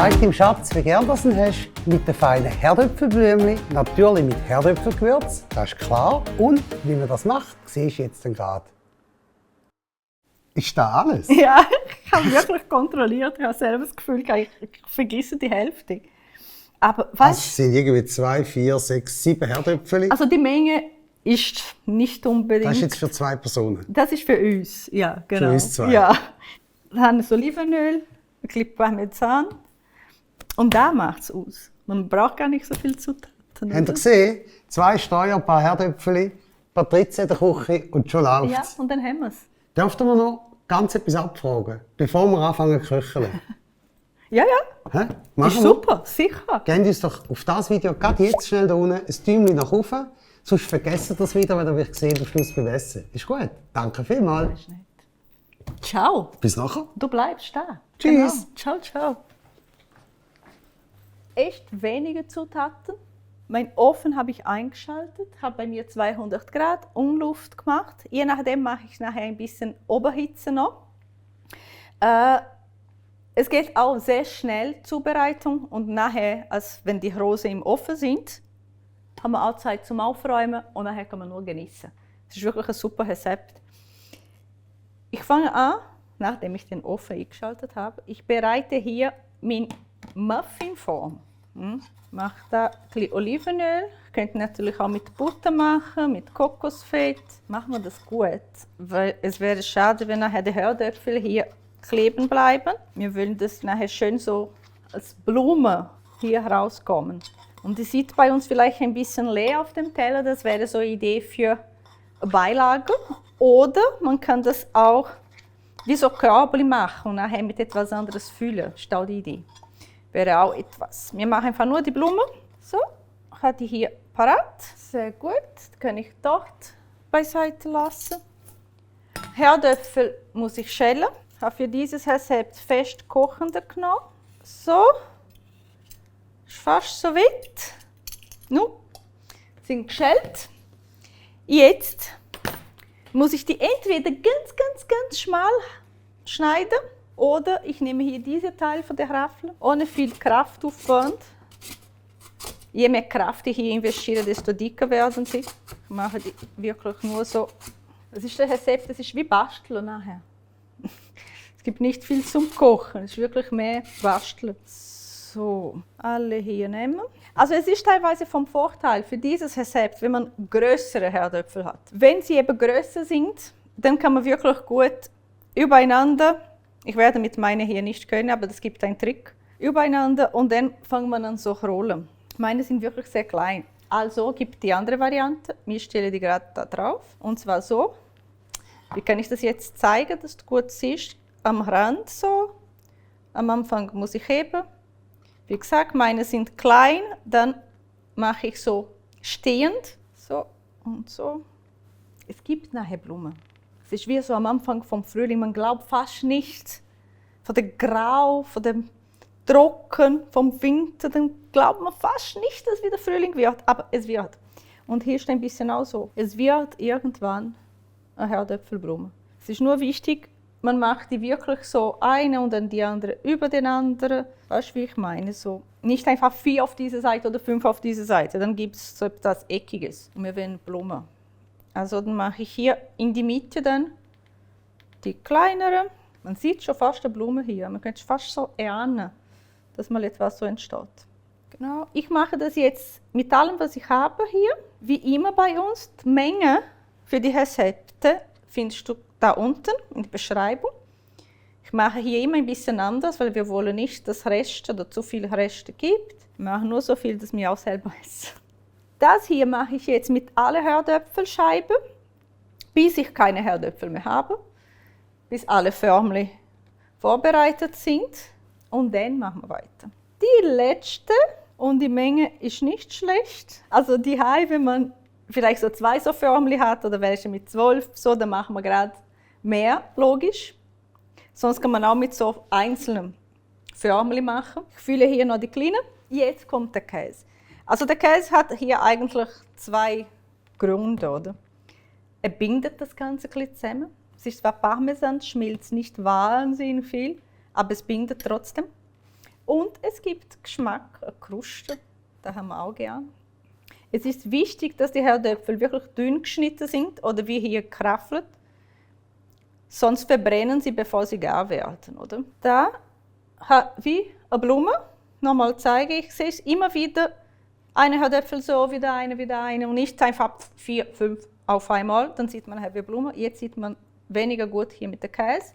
Zeig deinem Schatz, wie gern du ihn hast. Mit den feinen Herdöpfelblümchen, natürlich mit Herdöpfelgewürz, das ist klar. Und wie man das macht, siehst du jetzt gerade. Ist das alles? Ja, ich habe wirklich kontrolliert. Ich habe selber das Gefühl, ich vergesse die Hälfte. Aber weißt, Es sind irgendwie 2, 4, 6, 7 Herdöpfel. also die Menge ist nicht unbedingt. Das ist jetzt für 2 Personen. Das ist für uns, ja, genau. Für uns 2. Ja. Dann haben wir Olivenöl, ein bisschen Parmesan. Und da macht es aus. Man braucht gar nicht so viel Zutaten. Habt ihr gesehen? 2 Steuer, ein paar Herdöpfel, Patrizia in der Küche und schon läuft's. Ja, und dann haben wir es. Dürften wir noch ganz etwas abfragen, bevor wir anfangen zu köcheln? Ja, ja. Hä? Ist Machen wir? super, sicher. Gebt uns doch auf das Video gerade jetzt schnell da unten ein Däumchen nach oben. Sonst vergessen ihr das wieder, wenn ihr sehen am Schluss beim Essen. Ist gut. Danke vielmals. Das ist nett. Ciao. Bis nachher. Du bleibst da. Tschüss. Genau. Ciao, ciao. Echt wenige Zutaten. Mein Ofen habe ich eingeschaltet, habe bei mir 200 Grad Umluft gemacht. Je nachdem mache ich nachher ein bisschen Oberhitze noch. Es geht auch sehr schnell Zubereitung und nachher, als wenn die Rose im Ofen sind, haben wir auch Zeit zum Aufräumen und nachher kann man nur genießen. Es ist wirklich ein super Rezept. Ich fange an, nachdem ich den Ofen eingeschaltet habe. Ich bereite hier meine Muffinform. Mache da ein bisschen Olivenöl. Könnt ihr natürlich auch mit Butter machen, mit Kokosfett. Machen wir das gut, weil es wäre schade, wenn nachher die Herdöpfel hier kleben bleiben. Wir wollen das nachher schön so als Blume hier rauskommen. Und die sieht bei uns vielleicht ein bisschen leer auf dem Teller. Das wäre so eine Idee für eine Beilage. Oder man kann das auch wie so Körbchen machen und nachher mit etwas anderes füllen. Das ist auch die Idee. Wäre auch etwas. Wir machen einfach nur die Blume. So, habe ich hier parat. Sehr gut. Das kann ich dort beiseite lassen. Herdöpfel muss ich schälen. Ich habe für dieses Rezept fest kochende genommen. So. Ist fast so weit. Nun, sind geschält. Jetzt muss ich die entweder ganz schmal schneiden oder ich nehme hier diesen Teil von der Raffel ohne viel Kraftaufwand. Je mehr Kraft ich hier investiere, desto dicker werden sie. Ich mache die wirklich nur so. Das ist das Rezept, das ist wie Basteln nachher. Es gibt nicht viel zum Kochen, es ist wirklich mehr Basteln. So, alle hier nehmen. Also es ist teilweise vom Vorteil für dieses Rezept, wenn man größere Herdöpfel hat. Wenn sie eben größer sind, dann kann man wirklich gut übereinander, ich werde mit meinen hier nicht können, aber es gibt einen Trick, übereinander und dann fängt man an so rollen. Meine sind wirklich sehr klein. Also gibt die andere Variante. Ich stelle die gerade da drauf. Und zwar so. Wie kann ich das jetzt zeigen, dass du gut siehst? Am Rand so. Am Anfang muss ich heben. Wie gesagt, meine sind klein. Dann mache ich so stehend. So und so. Es gibt nachher Blumen. Es ist wie so am Anfang vom Frühling. Man glaubt fast nicht. Von dem Grau, von dem Trocken, vom Winter, dann glaubt man fast nicht, dass wieder Frühling wird. Aber es wird. Und hier ist ein bisschen auch so. Es wird irgendwann eine Herdöpfelblume. Es ist nur wichtig, man macht die wirklich so eine und dann die andere über den anderen. Weißt du, wie ich meine? So. Nicht einfach 4 auf dieser Seite oder 5 auf dieser Seite. Dann gibt es so etwas Eckiges. Und wir wollen Blumen. Also dann mache ich hier in die Mitte dann die kleinere. Man sieht schon fast eine Blume hier. Man könnte fast so erahnen, dass mal etwas so entsteht. Genau. Ich mache das jetzt mit allem, was ich habe hier. Wie immer bei uns, die Menge für die Rezepte findest du da unten in der Beschreibung. Ich mache hier immer ein bisschen anders, weil wir wollen nicht, dass Reste oder zu viele Reste gibt. Ich mache nur so viel, dass wir auch selber essen. Das hier mache ich jetzt mit allen Herdöpfelscheiben, bis ich keine Herdöpfel mehr habe, bis alle Förmchen vorbereitet sind. Und dann machen wir weiter. Die letzte, und die Menge ist nicht schlecht. Also die Hai, wenn man vielleicht so 2 so Förmchen hat oder welche mit 12, so, dann machen wir gerade mehr, logisch. Sonst kann man auch mit so einzelnen Förmchen machen. Ich fülle hier noch die kleinen. Jetzt kommt der Käse. Also der Käse hat hier eigentlich 2 Gründe, oder? Er bindet das Ganze ein bisschen zusammen. Es ist zwar Parmesan, schmilzt nicht wahnsinnig viel, aber es bindet trotzdem. Und es gibt Geschmack, eine Kruste, das haben wir auch gern. Es ist wichtig, dass die Herdöpfel wirklich dünn geschnitten sind oder wie hier geraffelt. Sonst verbrennen sie, bevor sie gar werden. Oder? Da wie eine Blume. Nochmal zeige ich es immer wieder. Eine Herdöpfel so, wieder eine und nicht einfach 4, 5 auf einmal. Dann sieht man wie eine Blume. Jetzt sieht man weniger gut hier mit dem Käse.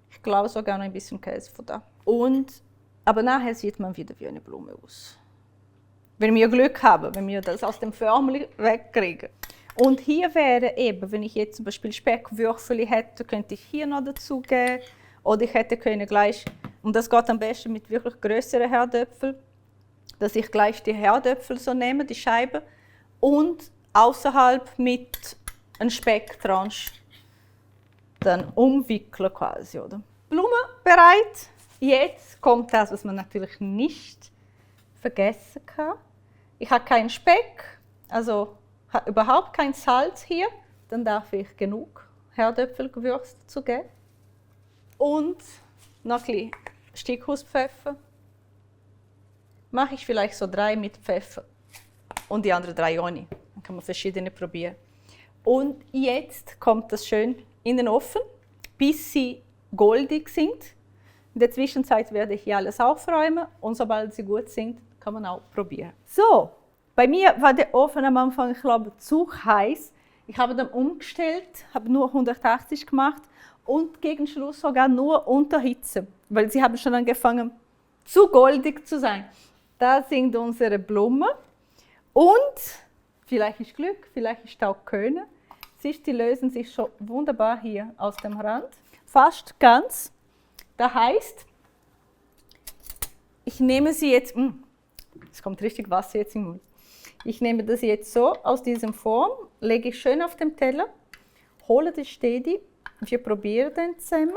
Ich glaube sogar noch ein bisschen Käse von da. Aber nachher sieht man wieder wie eine Blume aus. Wenn wir Glück haben, wenn wir das aus dem Förmchen wegkriegen. Und hier wäre eben, wenn ich jetzt zum Beispiel Speckwürfel hätte, könnte ich hier noch dazu geben. Oder ich hätte können gleich, und das geht am besten mit wirklich größeren Herdöpfeln, dass ich gleich die Herdöpfel so nehme, die Scheibe, und außerhalb mit einem Specktranche dann umwickeln quasi, oder? Blumen bereit. Jetzt kommt das, was man natürlich nicht vergessen kann. Ich habe keinen Speck, also habe überhaupt kein Salz hier. Dann darf ich genug Herdöpfelgewürz dazu geben. Und noch ein bisschen Stickhuspfeffer. Mache ich vielleicht so 3 mit Pfeffer und die anderen 3 ohne. Dann kann man verschiedene probieren. Und jetzt kommt das schön in den Ofen, bis sie goldig sind. In der Zwischenzeit werde ich hier alles aufräumen und sobald sie gut sind, kann man auch probieren. So, bei mir war der Ofen am Anfang, ich glaube, zu heiß. Ich habe dann umgestellt, habe nur 180 gemacht und gegen Schluss sogar nur unter Hitze, weil sie haben schon angefangen zu goldig zu sein. Da sind unsere Blumen und vielleicht ist Glück, vielleicht ist auch Können. Siehst, die lösen sich schon wunderbar hier aus dem Rand, fast ganz. Das heißt, ich nehme sie jetzt, es kommt richtig Wasser jetzt im Mund. Ich nehme das jetzt so aus diesem Form, lege ich schön auf den Teller, hole die Stedi, wir probieren den zusammen.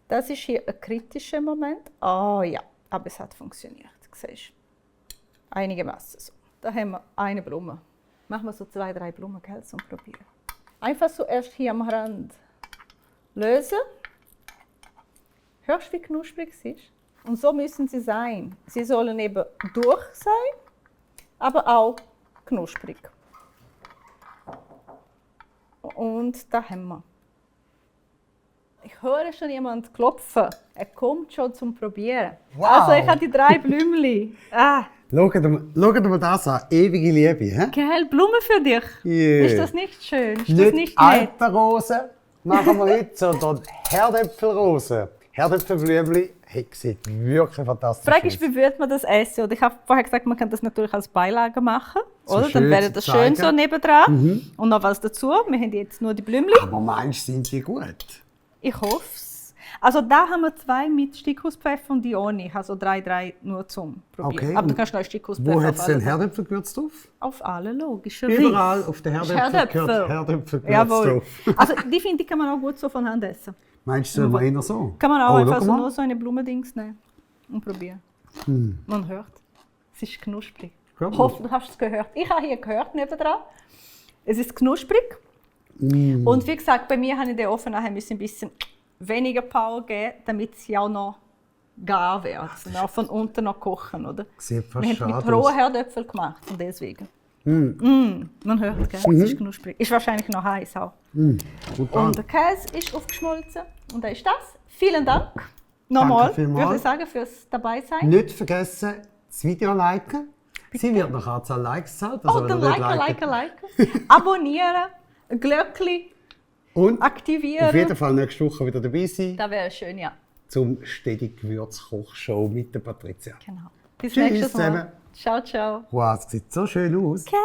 Das ist hier ein kritischer Moment. Oh ja, aber es hat funktioniert. Siehst du? Einigermaßen so. Da haben wir eine Blume. Machen wir so 2, 3 Blumen, gell, zum Probieren. Einfach so erst hier am Rand lösen. Hörst du, wie knusprig es ist? Und so müssen sie sein. Sie sollen eben durch sein, aber auch knusprig. Und da haben wir. Ich höre schon jemand klopfen. Er kommt schon zum Probieren. Wow. Also ich habe die 3 Blümchen. Schaut mal das an, ewige Liebe. He? Geil, Blumen für dich. Yeah. Ist das nicht schön? Ist das Nicht nicht nett? Alpenrosen machen wir nicht, sondern Herdöpfelrosen. Herdöpfelblümchen, hey, sieht wirklich fantastisch Die Frage aus. ist, wie würde man das essen? Oder ich habe vorher gesagt, man kann das natürlich als Beilage machen. So Oder? schön Dann wäre zu das schön so zeigen. nebendran. Und noch was dazu. Wir haben jetzt nur die Blümchen. Aber meinst du, sind die gut? Ich hoffe es. Also da haben wir 2 mit Stickhuspfeffer und die ohne. Ich habe so 3 nur zum Probieren. Okay, Aber du und kannst noch Stickhuspfeffer Wo hat es auf denn alle. Herdöpfelgewürz drauf? Auf alle, logisch. Überall auf den Herdöpfeln Herdöpfel. gehört Herdöpfelgewürz Jawohl. drauf. Also die finde ich, kann man auch gut so von Hand essen. Meinst du, immer eher so? Kann man auch Oh, einfach schau so mal. nur so eine Blumendings nehmen und probieren. Man hört, es ist knusprig. Hört Ich man? hoffe, du hast es gehört. Ich habe hier gehört nebendran. Es ist knusprig. Und wie gesagt, bei mir habe ich den Ofen nachher ein bisschen weniger Power geben, damit sie auch noch gar werden. Und auch von unten noch kochen, oder? Sieht fast Wir haben schade mit rohen aus. Herdöpfeln gemacht und deswegen. Man hört, gell? Es ist knusprig. Ist wahrscheinlich noch heiß auch. Gut an. Und der Käse ist aufgeschmolzen. Und da ist das. Vielen Dank. Nochmal, Danke vielmals. würde ich sagen, fürs Dabeisein. Nicht vergessen, das Video liken. Sie wird nach Anzahl Likes gezahlt. Oh, wenn dann ihr nicht liken. Abonnieren, ein Glöckchen Und aktivieren. auf jeden Fall nächste Woche wieder dabei sein Das wäre schön, ja. zum Stedig Gewürzkochshow mit der Patricia. Genau. Bis Tschüss nächstes Mal. zusammen. Ciao, ciao. Wow, es sieht so schön aus. Gell?